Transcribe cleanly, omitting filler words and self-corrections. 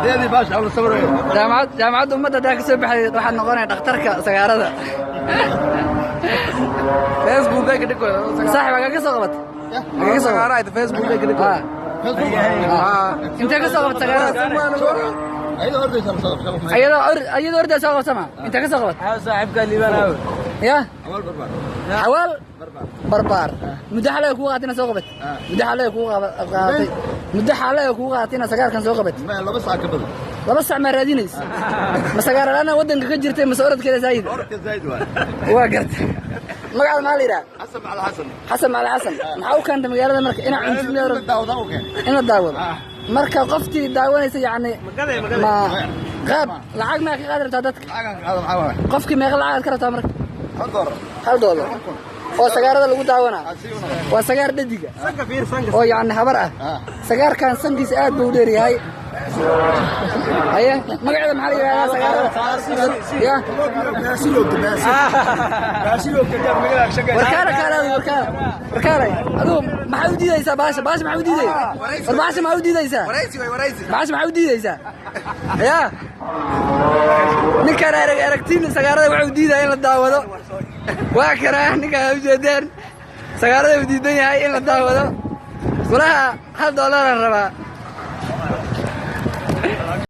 Deedii baasha la sawirayo. Jaamacadda Ummadda haddaa ka soo baxday, waxaad noqonaya dhakhtarka sagaarada. Facebook ay ka dhigo. Saaxib, hagaa ka soo qabat? Hagaa ka soo qabat? Sagaara Facebook ay ka dhigo. Intee ka soo qabat sagaarada? Ayadoo ordaysa la soo qabsado. Ayadoo ordaa soo qabsama? Intee ka soo qabat? Saaxiibka Liibaan aawe? Ya. Awal Barbaar. Xawaal Barbaar. Barbaar. Muddo xalay kugu qaaatay inaad soo qabat? Muddo xalay kugu qaadatay? Muddo xalay kugu qaadatay inaad sagaarkan soo qabat? Ma 2 saac ka badan. 2 sac maa raadinaysa? Ma sagaar la'aana waddanka ka jirtay mase orodkeeda zaayid? Orodka zaid waay. Waa gartay. Magacaada maxaa la yidhaha? Xasan Macali Xasan. Xasan Macali Xasan, maxaa u keentay magaalada marka? Inaa cuntid miyaa La daawada u keen. In la daawado. Marka qoftii daawanaysa, yacni, ma qaab lacag maa ka qaadi rabtaa dadka? Lacagan qaado, maxaa waay? Qofkii meeqa lacag aad ka rabtaa marka? $1. $1 oo sagaarada lagu daawanaa. Si una. Waa sagaar dhadiga oo yacni habar ah. Sagaarkan sankiisa aad buu u dheer yahay. Haye, magaceeda maxaa la yidhahdaa sagaarada ya? Warkaala kaala, warkaala, warkaala. Adigu maxaa u diidaysaa baasha? Baasha maxaa u diidaysaa? War baasha maxaa u diidaysaa? Baasha maxaa u diidaysaa ya? Ninkaan aragtiin sagaarada wuxuu diidaya in la daawado. Waa kanaa ninkaan ujeedeen, sagaarada uu diidan yahay in la daawado. Kulaha $1-aan rabaa.